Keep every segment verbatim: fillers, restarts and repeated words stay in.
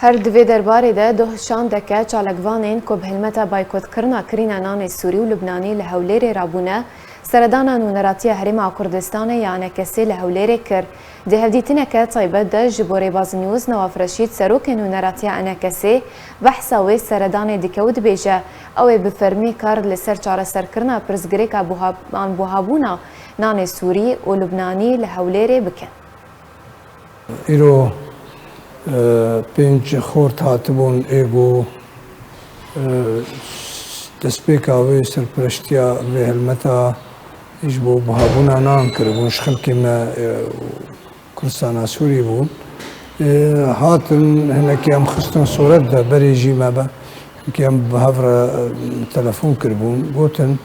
Her di vê derbarê de doh şandeke çalakvanên ku bi helmeta baykotkirina kirîna nanê Sûrî û Lubnanî li Hewlêrê rabûne, seredana Nûneratiya Herêma Kurdistanê ya Enekesê li Hewlêrê kir. Di hevdîtineke taybet de ji bo Rêbaz News Newaf Reşîd, serokê Nûneratiya Enekesê, behsa wê seredanê dike û dibêje, ew ê bi fermî kar li ser çareserkirina pirsgirêka buha-, an buhabûna nanê Sûrî û Lubnanî li Hewlêrê bikin. Îro, e, pênc xort hatibûn ê ku, e, destpêka wê serpereştiya vê helmeta ji bo buhabûna nan kiribûn ji xelkê me, e, Kurdistana Sûrî bûn. E, hatin hinekî em xistin sûret de berê jî me be. Hinekî em bi hev re, e, telefon kiribûn. Gotin,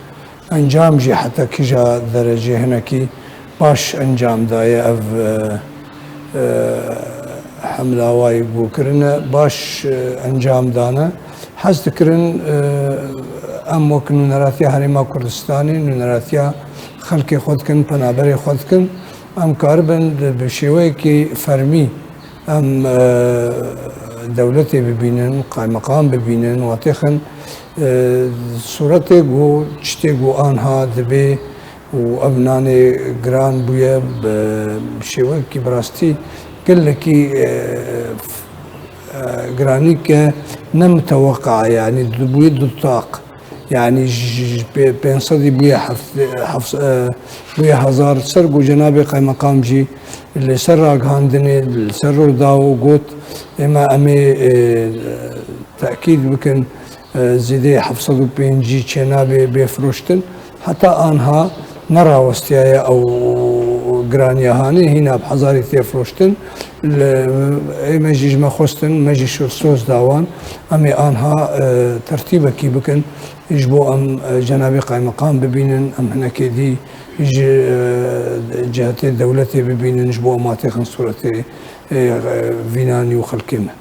encam jî heta kîja derecê hinekî baş encam daye ev, e, e, hemla wayî ku kirine, baş, e, encam dane. Hez dikirin, e, em wek Nûneratiya Herêma Kurdistanê, nûneratiya xelkê xwe dikin, penaberê xwe dikin. Em karibin bi, bi şêweyekî fermî em, e, dewletê bibînin, qaymeqam bibînin, watêxin, e, sûretê ku, çitê ku anha dibê û ev nanê giran bûye, bi şêwekî bi rastî gelekî, e, f-, e, giranî ke ne miteweqa, yanî bûye du taq. Yanî ji, ji pê-, pênc sedî bûye heft-, heft-, e, bûye hezar ser ku cenabê qaymeqam jî li ser ragihandinê, li ser Rûdaw got, ême em ê, e, tekîd bikin, e, zêdeyê heft sed û pêncî çênabê bê firoştin. Heta anha nerawestiyaye ew giraniya hanê, hîna bi hezarî tê firoştin. Li, ême jî ji me xwestin, me jî şo-, soz da wan, em ê anha, e, tertîbekî bikin. Ji bo em, e, cenabê qaymeqam bibînin, em hinekê dî ji, e, cihetê dewletê bibînin, ji bo em hatêxin sûretê, e, e, vînanî û xelkê me.